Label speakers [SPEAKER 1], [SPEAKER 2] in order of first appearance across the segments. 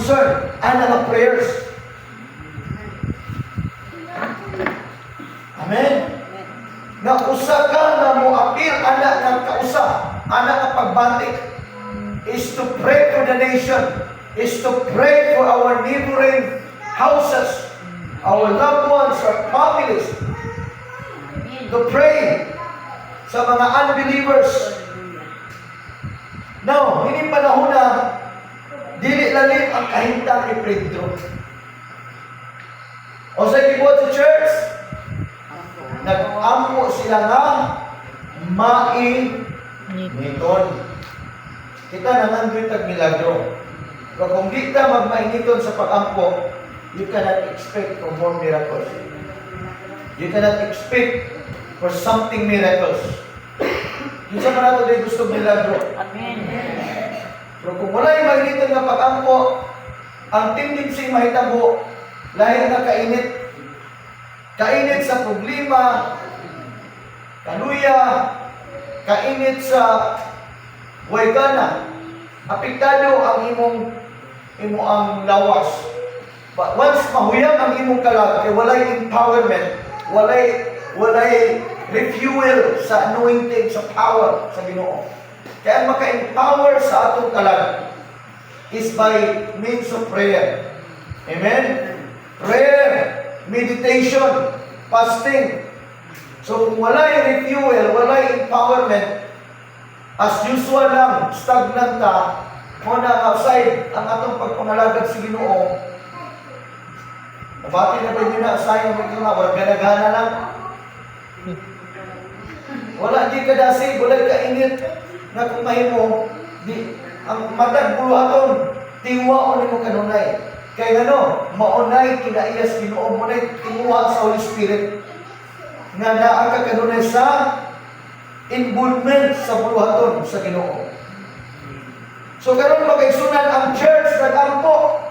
[SPEAKER 1] concern ana nga prayers. Amen. Nga usa ka nga mo-apil ana nga kausa, ana nga pagbati is to pray for the nation, is to pray for our neighboring houses, our loved ones, our families, to pray sa mga unbelievers. Now, ini panahon na dili lalim ang kahimtang ni Pedro. O sa gibuhat sa church, nag-ampo sila nga mainiton. Kita nangandoy tag milagro. Pero kung di ta magmainiton sa pag-ampo, you cannot expect for more miracles. You cannot expect for something miracles. Kinsa man ato di gusto milagro?
[SPEAKER 2] Amen.
[SPEAKER 1] Pero kung walay mainiton nga pag-ampo, ang tendency mahitabo, lahi nga kainit. Kainit sa problema, kaluya, kainit sa way gana. Apektado ang imong imo ang lawas. But once mahuyang ang imong kalag, kay walay empowerment, walay refuel sa anointing, sa power sa Ginoo. Kaya ang maka-empower sa atong kalag is by means of prayer. Amen? Prayer, meditation, fasting. So kung walay refuel, walay empowerment, as usual lang, stagnant ta, mo na outside ang atong pagpangalagad sa Ginoo. Nabati na ba niyo na sayang mo nga, wala gana-gana lang. Wala di ka dasig, wala ka init nga kung mahimo, di ang matag buluhaton, tinguhaon nimo kanunay. Kay ngano, maunay kinaiyas Ginoo, maunay tinguha sa Holy Spirit nga naa ka kanunay sa involvement sa buluhaton sa Ginoo. So karon, mga kaigsunan, ang church nagampo.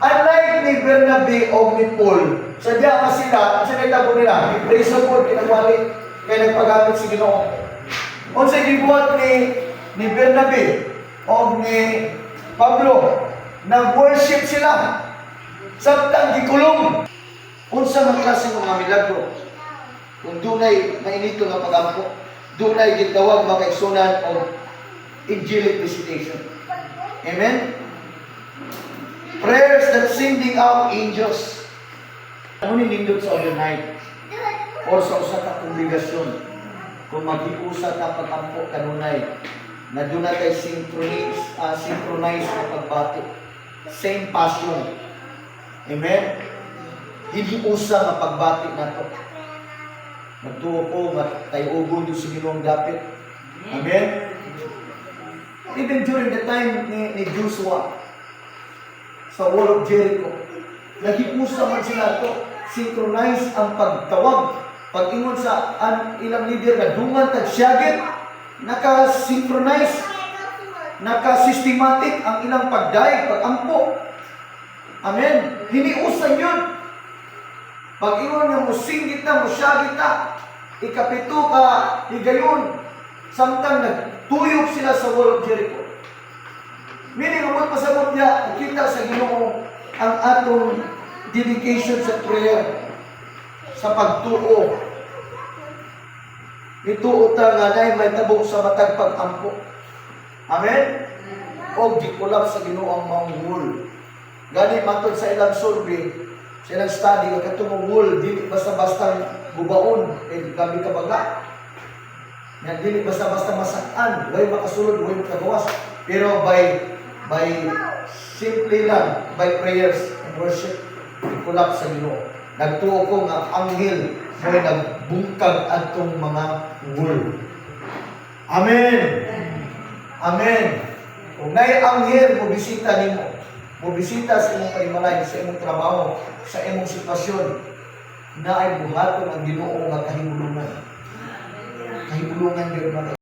[SPEAKER 1] Unlike ni Bernabe o ni Paul, sadya nga sila, sa nahitabo nila, i-praise the Lord, kinagwali, kay nagpagamit si Ginoo. Unsay gibuhat ni Bernabe o ni Pablo, nag-worship sila. Samtang gikulong. Unsa man klase ng mga milagro? Kung dunay mainito nga pagampo, dunay gitawag, mga kaigsunan, og angelic visitation. Amen? Prayers that sending out angels. Ano ni nindot sa overnight or sa usa ka kongregasyon kung maghiusa ka pagampo kanunay na doon na tay synchronize na pagbati? Same passion. Amen? Hindi usa nga pagbati nato. Nagtuo ko nga tayugon yung sa Ginoong dapit. Amen? Even during the time ni Joshua sa wall of Jericho, naghiusa man sila to, synchronize ang pagtawag. Pag-ingon sa ilang leader nga dungan tag siyagit, naka-synchronize, naka-systematic ang ilang pagdayeg, pagampo. Amen. Hiniusan yun. Pag-ingon nga musinggit na, musyagit na, ikapito ka higayon, samtang nagtuyok sila sa wall of Jericho. Meaning, amot pasabot niya, kita sa Ginoo ang atong dedication sa prayer, sa pagtuo. Nituo ta nga nay may tabo sa matag pag-ampo. Amen? O gikulap sa Ginoo ang maong wall. Gani matod sa ilang survey, sa ilang study, ang katong wall dili basta-basta gubaon, eh, gabi ka baga. Nga dili basta-basta masakan, way makasulod, way makagawas. Pero by simply lang by prayers and worship, gikulap sa Ginoo. Nagtuo ko nga anghel mo'y nagbungkag adtong mga wall. Amen. Amen. Kung naay anghel mo bisita nimo, mo bisita sa imong panimalay, sa imong trabaho, sa imong sitwasyon, naay buhaton ang Ginoo nga kahibulungan. Kahibulungan gyud, mga